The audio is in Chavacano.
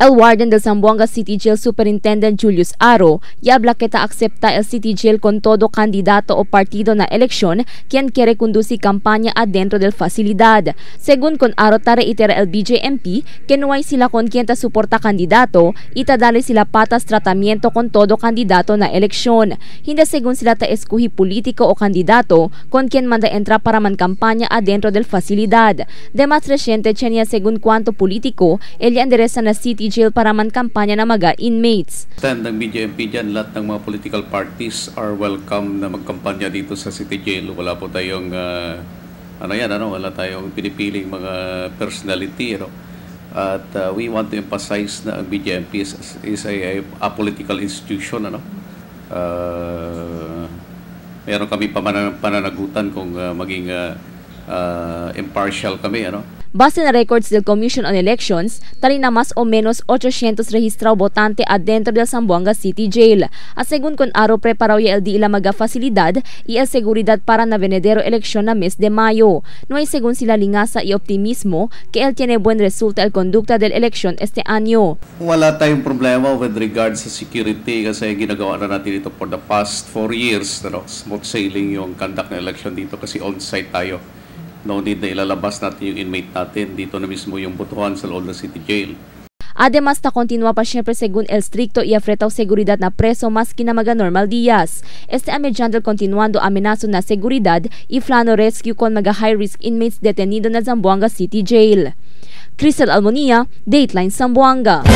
El warden del Zamboanga City Jail Superintendent Julius Aro y habla que ta acepta el City Jail con todo candidato o partido na elección quien quiere conducir campaña adentro del facilidad. Según con Aro, ta reitera el BJMP que no hay sila con quien ta suporta candidato y ta dale sila patas tratamiento con todo candidato na elección. Hindi según sila ta eskuhi político o candidato con quien manda entra para man campaña adentro del facilidad. De más reciente, chenia según cuanto político, ella endereza na City Jail para man kampanya ng mga inmates. Stand ng BJMP dyan, lahat ng mga political parties are welcome na magkampanya dito sa City Jail. Wala po tayong wala tayong pinipiling mga personality, ano? At we want to emphasize na ang BJMP is a apolitical institution, ano? Meron kami pananagutan kung maging impartial kami, ano? Base na records del Commission on Elections, tali na mas o menos 800 registrado botante adentro del Zamboanga City Jail. At según con Aro, preparado ya el di ila maga facilidad y el seguridad para na venedero elección na mes de mayo. No hay según sila lingasa y optimismo que él tiene buen resulta el conducta del elección este año. Wala tayong problema with regards sa security kasi ginagawa na natin ito for the past 4 years. Ano, smooth sailing yung conduct ng election dito kasi on-site tayo. No need na ilalabas natin yung inmate natin. Dito na mismo yung botohan sa loob ng City Jail. Además, ta continúa pa siempre según el estricto y afretado seguridad na preso más que na maga normal días. Este amediando continuando amenazo na seguridad y flano rescue con maga high-risk inmates detenido na Zamboanga City Jail. Cristel Almonia, Dateline Zamboanga.